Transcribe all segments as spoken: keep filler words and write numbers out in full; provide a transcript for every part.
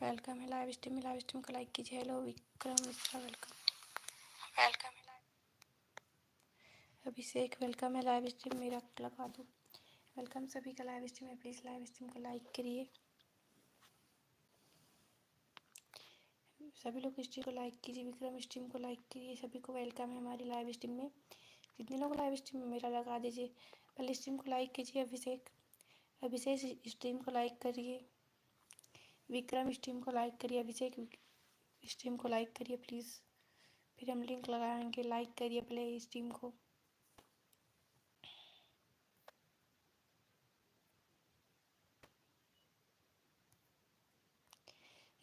Welcome है live stream में, live stream को लाइक कीजिए। Hello Vikram Mishra, welcome. Welcome है लाइव। अभिषेक, वेलकम है लाइव स्ट्रीम, मेरा लगा दो। वेलकम सभी का लाइव स्ट्रीम में, प्लीज़ लाइव स्ट्रीम को लाइक करिए। सभी लोग स्ट्रीम को लाइक कीजिए, विक्रम स्ट्रीम को लाइक कीजिए। सभी को वेलकम है हमारी लाइव स्ट्रीम में। जितने लोग लाइव स्ट्रीम में, मेरा लगा दीजिए। पहले स्ट्रीम को लाइक कीजिए अभिषेक, अभिषेक स्ट्रीम को लाइक करिए, विक्रम स्ट्रीम को लाइक करिए, अभिषेक स्ट्रीम को लाइक करिए प्लीज़। फिर हम लिंक लगाएंगे, लाइक करिए पहले स्ट्रीम को।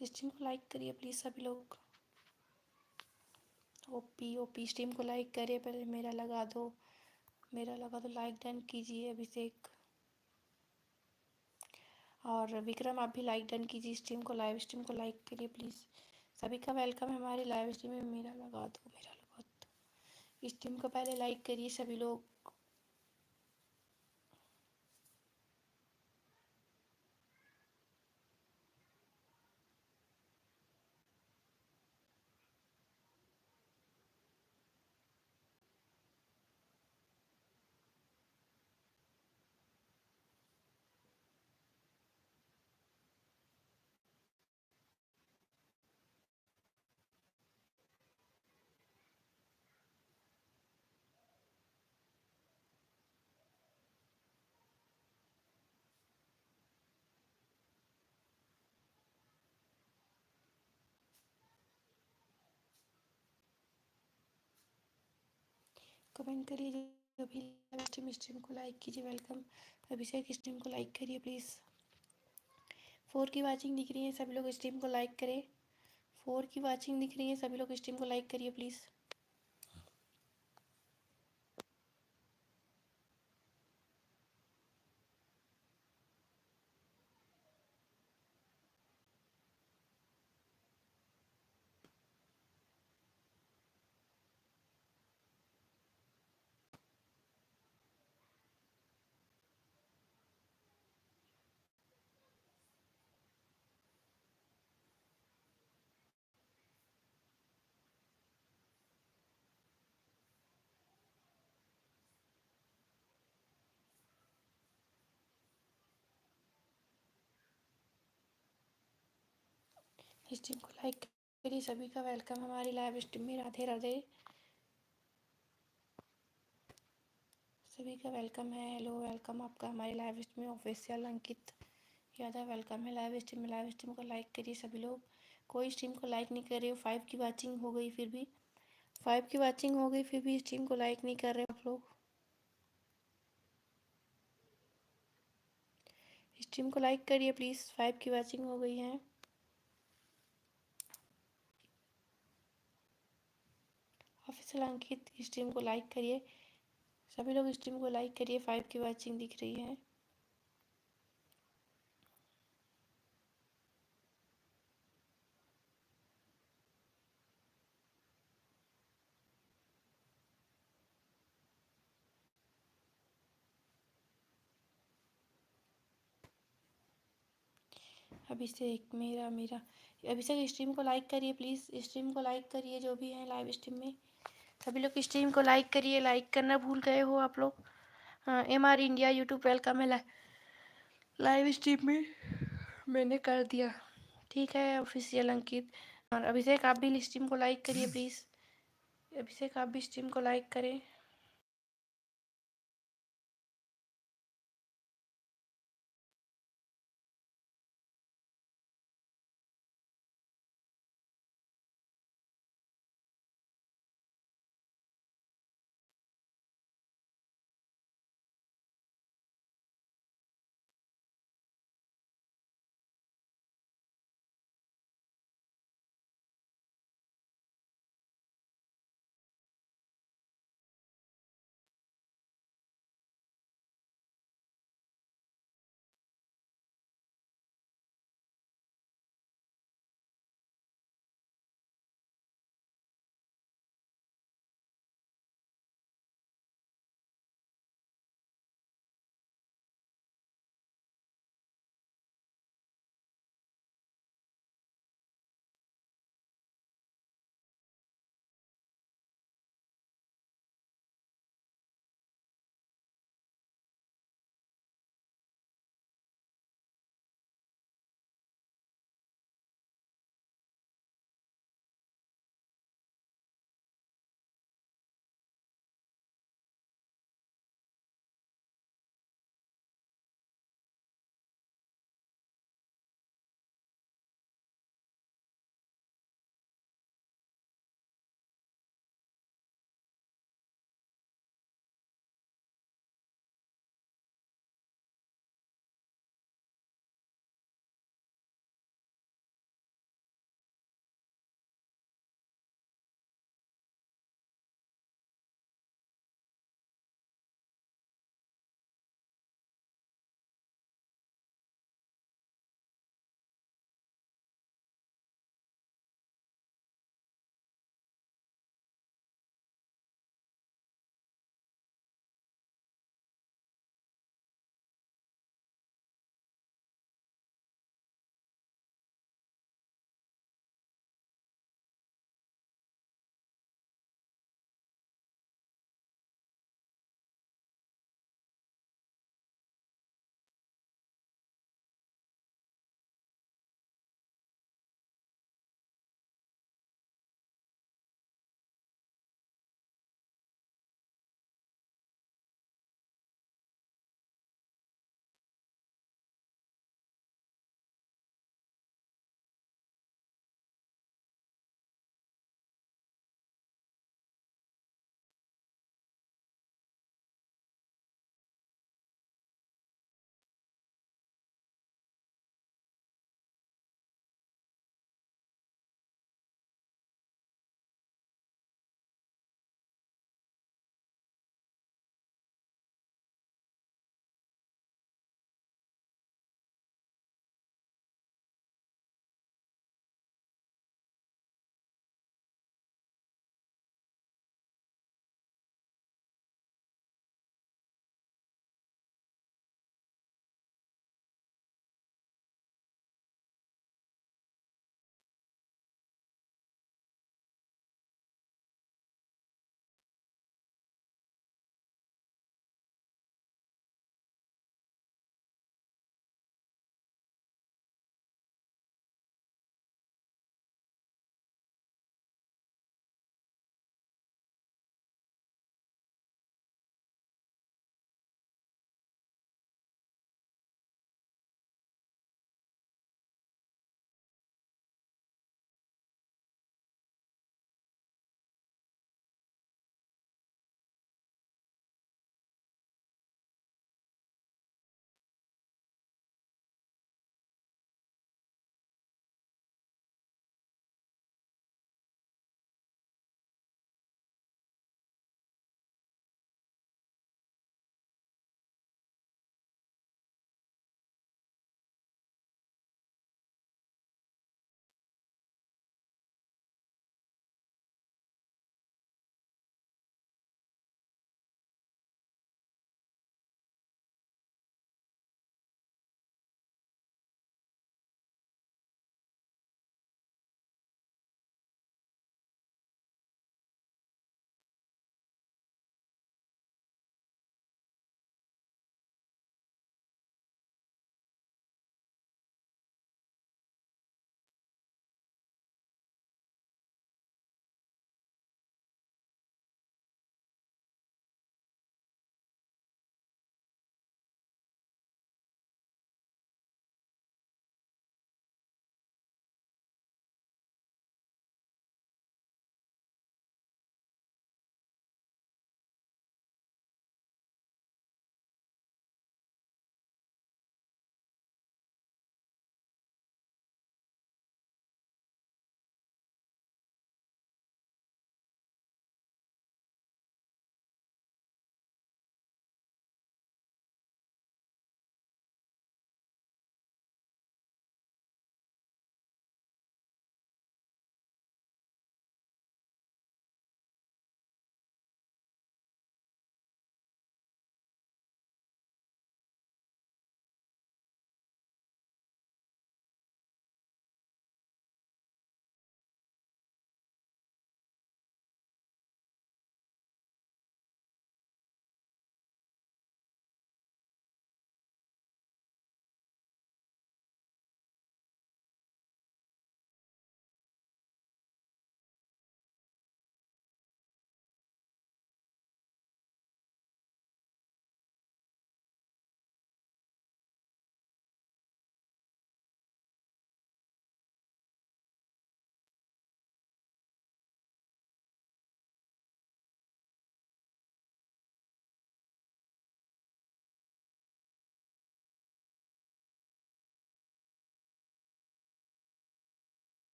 स्ट्रीम को लाइक करिए प्लीज़ सभी लोग। ओपी, ओपी स्ट्रीम को लाइक करिए पहले, मेरा लगा दो, मेरा लगा दो, लाइक डन कीजिए अभिषेक। और विक्रम, आप भी लाइक डन कीजिए स्ट्रीम को, लाइव स्ट्रीम को लाइक करिए प्लीज़। सभी का वेलकम है हमारी लाइव स्ट्रीम में। मेरा लगा दो, मेरा लगा दो। स्ट्रीम को पहले लाइक करिए सभी लोग। कमेंट करिए जो भी लाइव स्ट्रीम, स्ट्रीम को लाइक कीजिए। वेलकम अभिषेक, स्ट्रीम को लाइक करिए प्लीज़। फोर की वाचिंग दिख रही है, सभी लोग स्ट्रीम को लाइक करें। फोर की वाचिंग दिख रही है, सभी लोग स्ट्रीम को लाइक करिए प्लीज़। स्ट्रीम को लाइक करिए, सभी का वेलकम हमारी लाइव स्ट्रीम में। राधे राधे। सभी का वेलकम है। हेलो, वेलकम आपका हमारे लाइव स्ट्रीम में। ऑफिशियल अंकित यादव, वेलकम है लाइव स्ट्रीम में। लाइव स्ट्रीम को लाइक करिए सभी लोग। कोई स्ट्रीम को लाइक नहीं कर रहे हो, फाइव की वाचिंग हो गई फिर भी, फाइव की वाचिंग हो गई फिर भी स्ट्रीम को लाइक नहीं कर रहे आप लोग। स्ट्रीम को लाइक करिए प्लीज़, फाइव की वाचिंग हो गई है। ऑफिशियल अंकित, स्ट्रीम को लाइक करिए, सभी लोग स्ट्रीम को लाइक करिए, फाइव की वाचिंग दिख रही है। अभिषेक, मेरा, मेरा, अभिषेक स्ट्रीम को लाइक करिए प्लीज़, स्ट्रीम को लाइक करिए जो भी हैं लाइव स्ट्रीम में। सभी लोग स्ट्रीम को लाइक करिए, लाइक करना भूल गए हो आप लोग। M R India YouTube, welcome है लाइव स्ट्रीम में, मैंने कर दिया। ठीक है ऑफिशियल अंकित। और अभिषेक, आप भी स्ट्रीम को लाइक करिए प्लीज़। अभिषेक, आप भी स्ट्रीम को लाइक करें।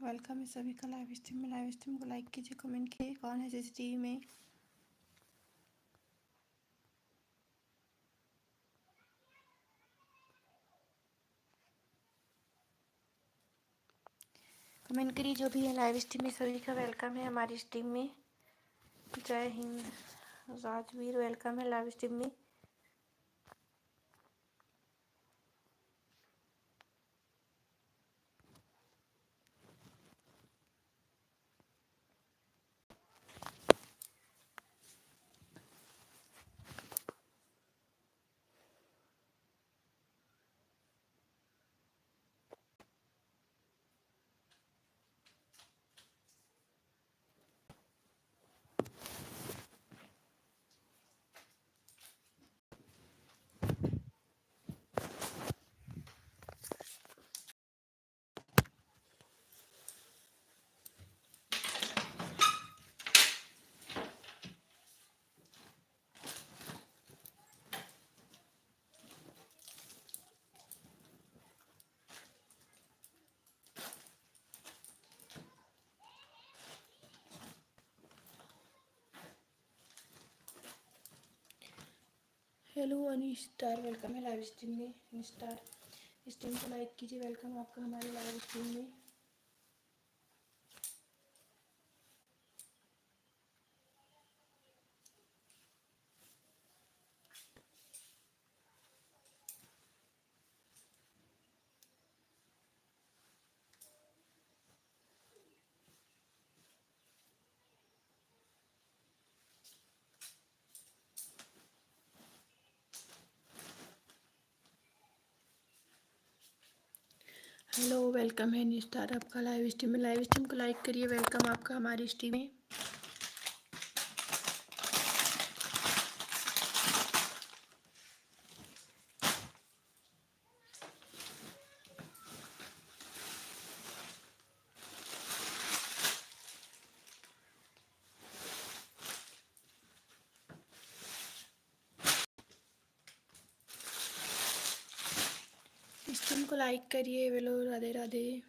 वेलकम है सभी का लाइव स्ट्रीम में। लाइव स्ट्रीम को लाइक कीजिए, कमेंट कीजिए, कौन है सीसीटीवी में। कमेंट करिए जो भी है लाइव स्ट्रीम में, सभी का वेलकम है हमारी स्ट्रीम में। जय हिंद राजवीर, वेलकम है लाइव स्ट्रीम में। हेलो अनिश स्टार, वेलकम है लाइव स्ट्रीम में। अनिश स्टार, स्ट्रीम को लाइक कीजिए, वेलकम आपका हमारे लाइव स्ट्रीम में। हेलो, वेलकम है न्यू स्टार आपका लाइव स्ट्रीम में। लाइव स्ट्रीम को लाइक करिए, वेलकम आपका हमारी स्ट्रीम में। स्ट्रीम को लाइक करिए। वेलो, Radhe Radhe.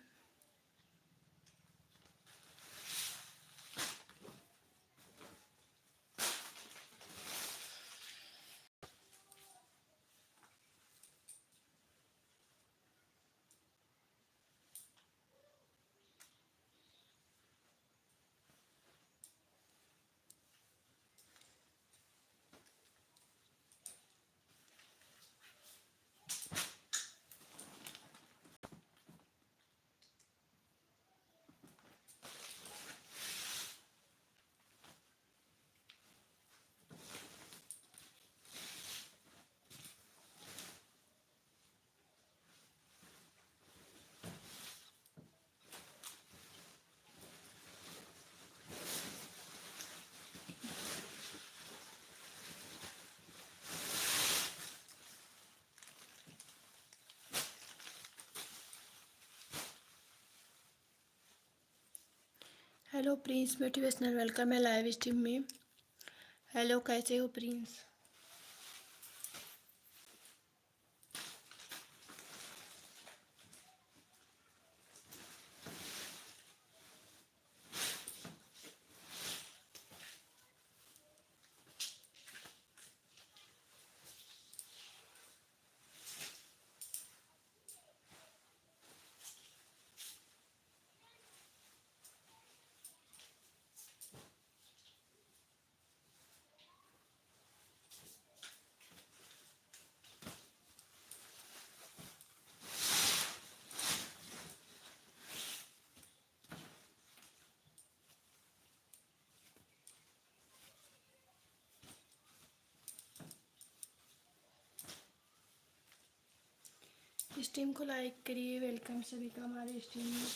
Hello Prince motivational, welcome है लाइव स्ट्रीम में। हेलो, कैसे हो प्रिंस? स्ट्रीम को लाइक करिए, वेलकम सभी का हमारे स्ट्रीम में।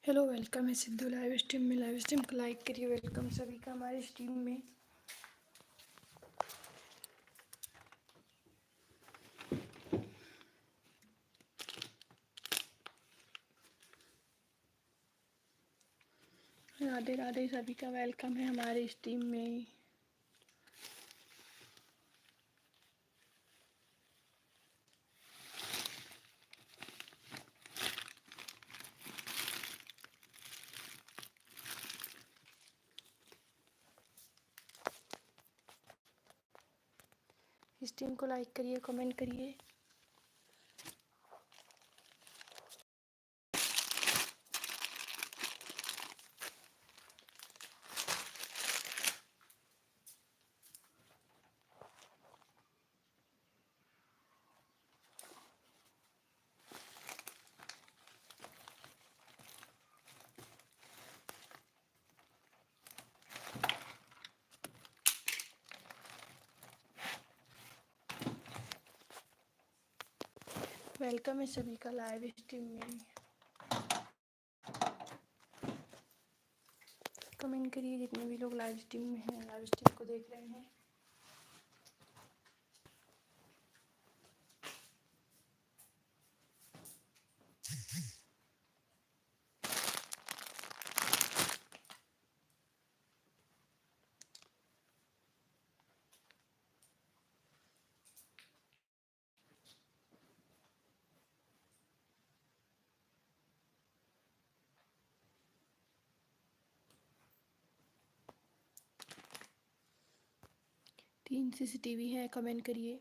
चलो, welcome है सिद्धू live stream में। Live stream को like करिए। Welcome सभी का हमारे stream में। राधे राधे सभी का, welcome है हमारे stream में। Stream को like करिए, comment करिए। Welcome है सभी का live stream में। Comment करिए जितने भी लोग live stream में हैं, live stream को देख रहे हैं। तीन सीसीटीवी है, comment करिए।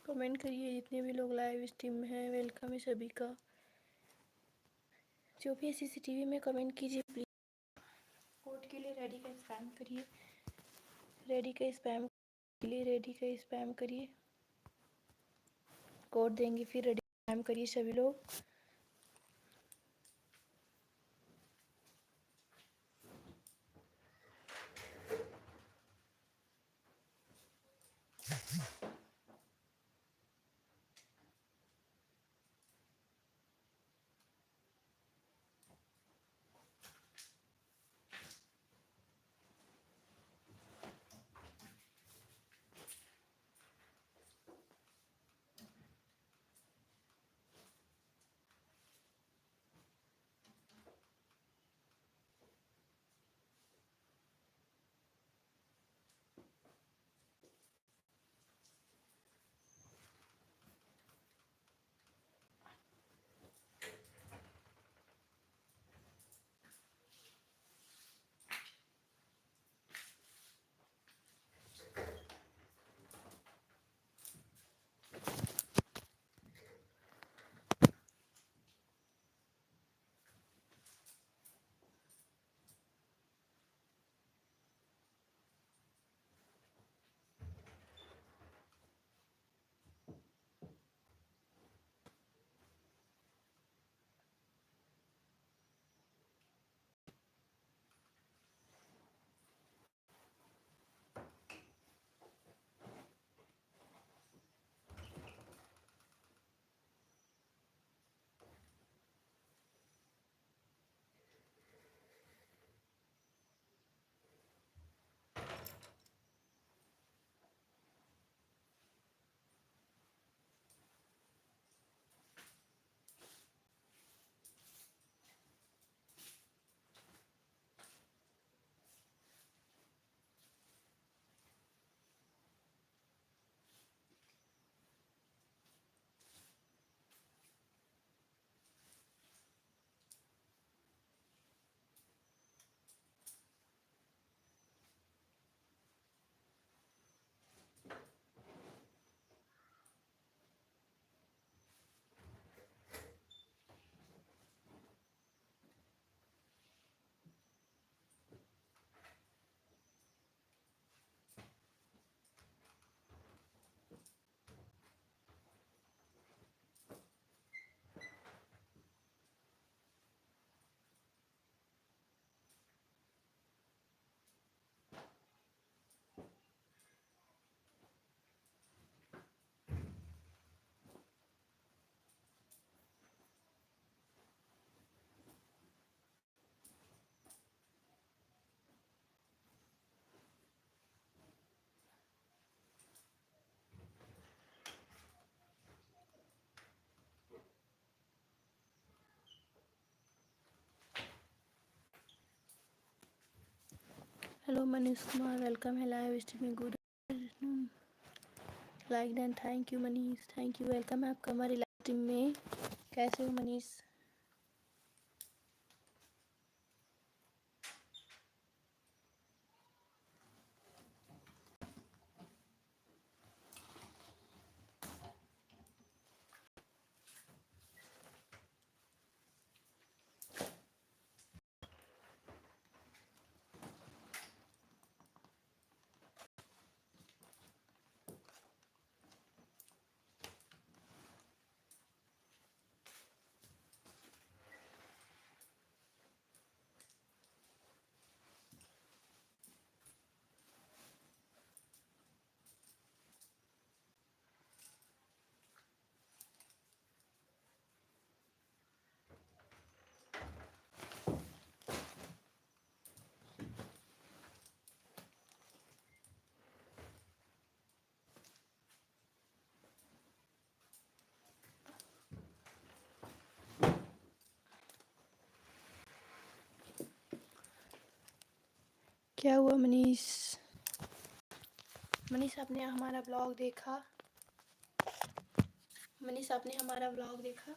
Comment करिए जितने भी लोग live stream में हैं, welcome है सभी का। जो भी सीसीटीवी में comment कीजिए please। कोड के लिए रेडी का स्पैम करिए, रेडी का स्पैम के लिए रेडी का स्पैम करिए। कोड देंगे फिर रेडी स्पैम करिए सभी लोग। Hello मनीष कुमार, welcome है live stream में। Good afternoon. Like done, thank you Manish, thank you, welcome है आपका हमारी live stream में। कैसे हो मनीष? क्या हुआ मनीष? मनीष, आपने हमारा ब्लॉग देखा? मनीष, आपने हमारा ब्लॉग देखा?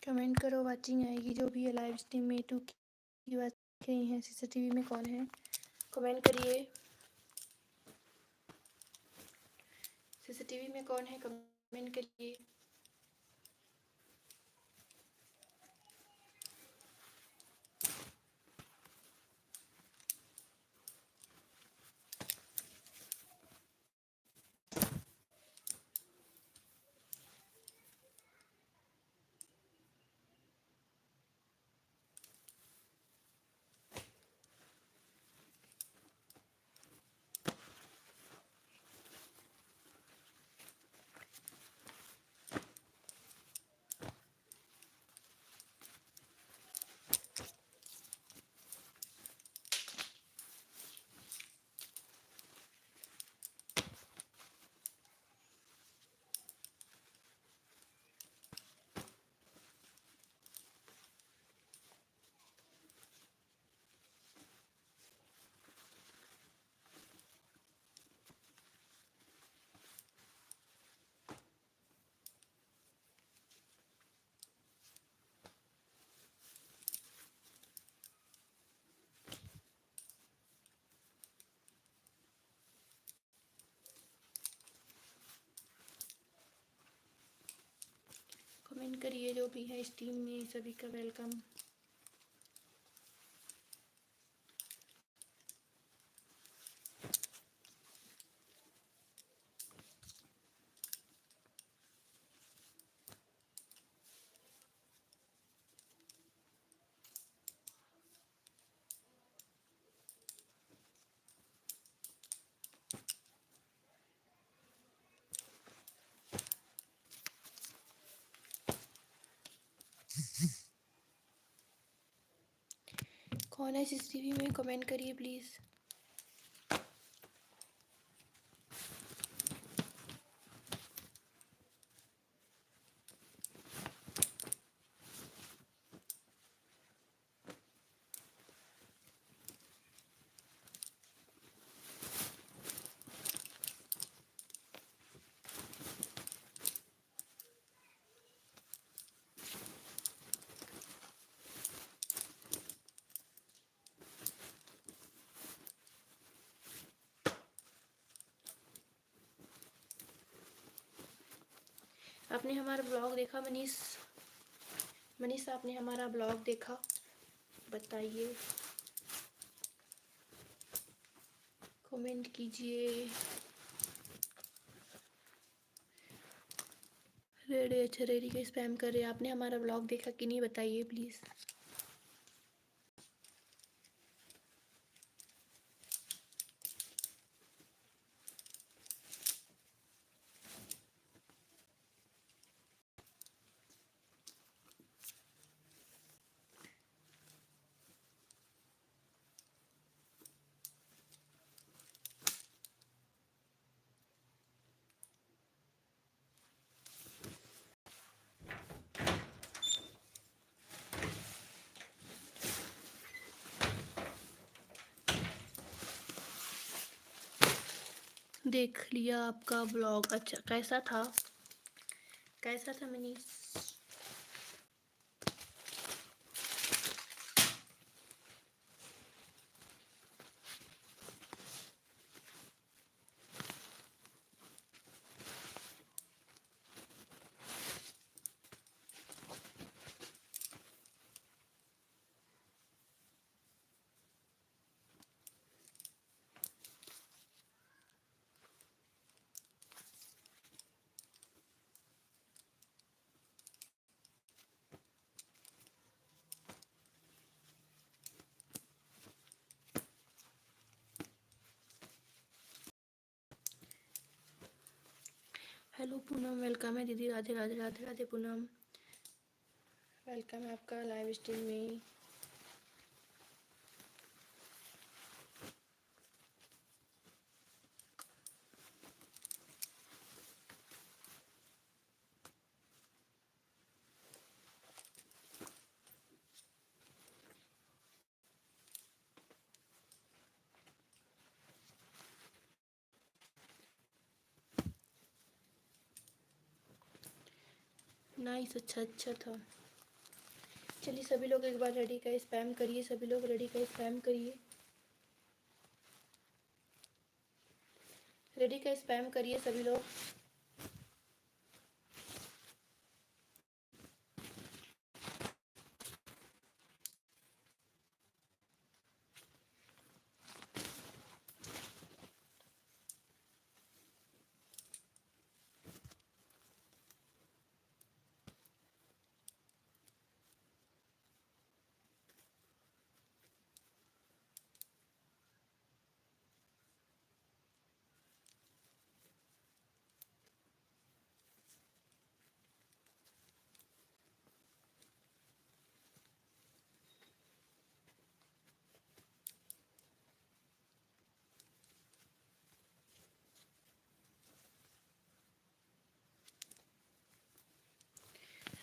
कमेंट करो, वॉचिंग आएगी जो भी है लाइव स्ट्रीम में। टू की बात देख रही हैं, सीसीटीवी में कौन है, कमेंट करिए। सीसीटीवी में कौन है, कमेंट करिए। कमेंट करिए जो भी है स्ट्रीम में, सभी का वेलकम। कौन है सीसीटीवी में, कमेंट करिए प्लीज। आपने हमारा ब्लॉग देखा मनीष? मनीष, आपने हमारा ब्लॉग देखा? बताइए, कमेंट कीजिए। रेडी, अच्छा, रेडी का स्पैम कर रहे हैं। आपने हमारा व्लॉग देखा कि नहीं, बताइए प्लीज। देख लिया आपका व्लॉग। अच्छा, कैसा था, कैसा था मनीष? हेलो पूनम, वेलकम है दीदी। राधे राधे, राधे राधे पूनम, वेलकम है आपका लाइव स्ट्रीम में। नाइस, अच्छा, अच्छा था। चलिए सभी लोग एक बार रेडी का स्पैम करिए, सभी लोग रेडी का स्पैम करिए, रेडी का स्पैम करिए सभी लोग।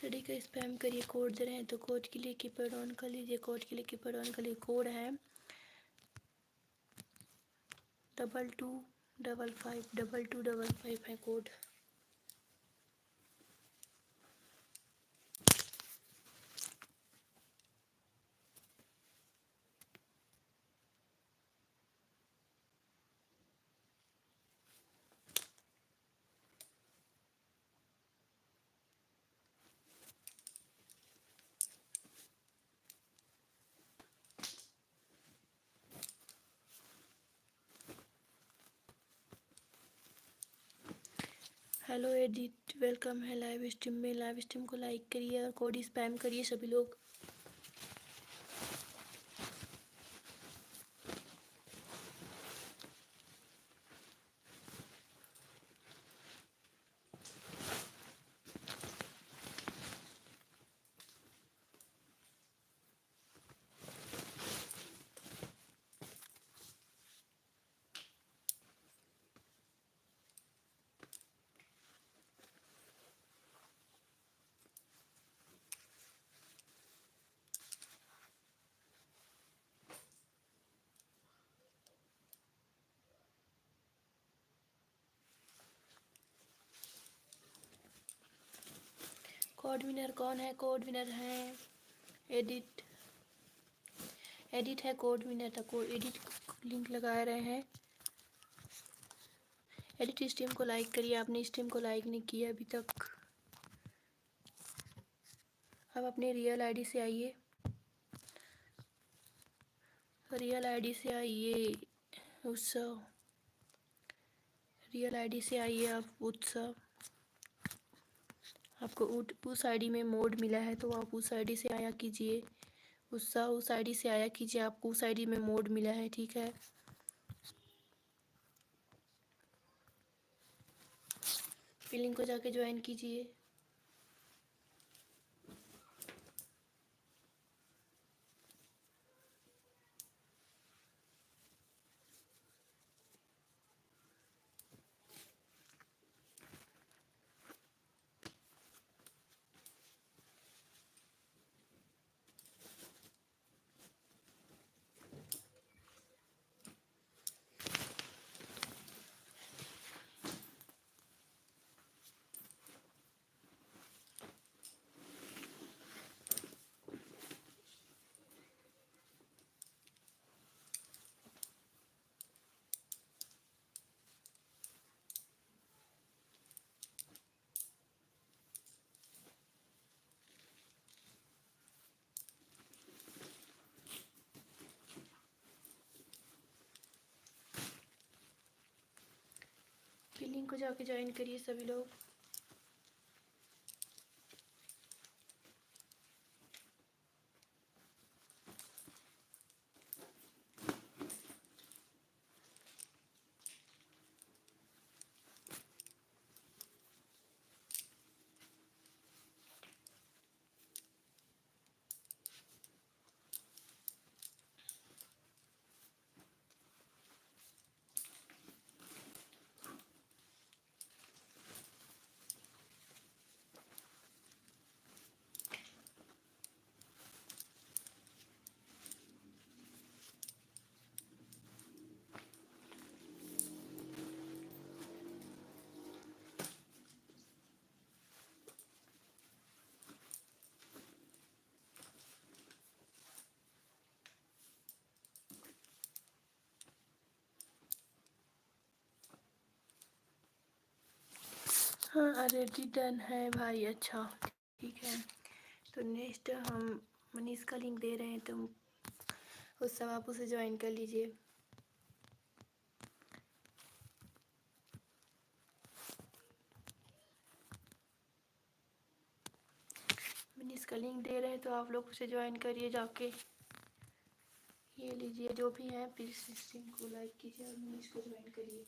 रेडी का स्पैम करिए, कोड दे रहे हैं तो कोड के लिए कीपैड ऑन कर लीजिए, कोड के लिए कीपैड ऑन कर लीजिए। कोड है double two double five, double two double five है कोड। हेलो एडिट, वेलकम है लाइव स्ट्रीम में। लाइव स्ट्रीम को लाइक करिए और कोड स्पैम करिए सभी लोग। कोड विनर कौन है? कोड विनर है एडिट, एडिट है कोड विनर। तो को एडिट लिंक लगा रहे हैं। एडिट स्ट्रीम को लाइक करिए, आपने स्ट्रीम को लाइक नहीं किया अभी तक। अब अपने रियल आईडी से आइए, रियल आईडी से आइए उत्सव, रियल आईडी से आइए आप उत्सव। आपको उट-, उस आईडी में मोड मिला है, तो आप उस आईडी से आया कीजिए। उस सा-, उस आईडी से आया कीजिए, आपको उस आईडी में मोड मिला है, ठीक है। पिन लिंक को जाके ज्वाइन कीजिए। पिन लिंक को जाके ज्वाइन करिए सभी लोग। हाँ, already done है भाई। अच्छा, ठीक है, तो नेक्स्ट हम मनीष का लिंक दे रहे हैं, तो उस सब आप उसे ज्वाइन कर लीजिए। मनीष का लिंक दे रहे हैं, तो आप लोग उसे ज्वाइन करिए जाके। ये लीजिए, जो भी हैं, प्लीज स्ट्रीम को लाइक कीजिए और मनीष को ज्वाइन करिए।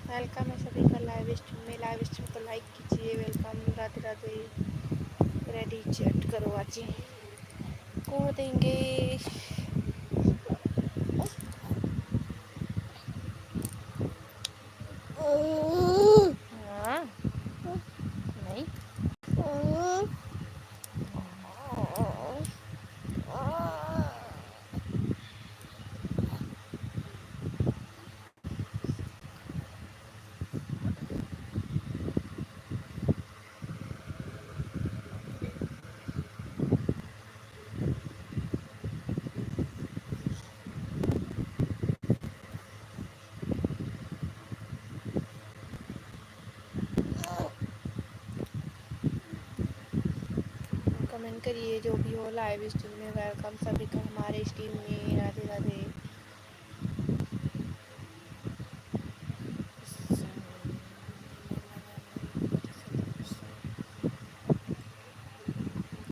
वेलकम है सभी का लाइव स्ट्रीम में। लाइव स्ट्रीम को लाइक कीजिए। Welcome, Radhe Radhe. Ready chat करो आज ही। को देंगे। हाँ। नहीं। कमेंट करिए जो भी हो लाइव स्ट्रीम में। वेलकम सभी का हमारे स्ट्रीम में। राधे राधे।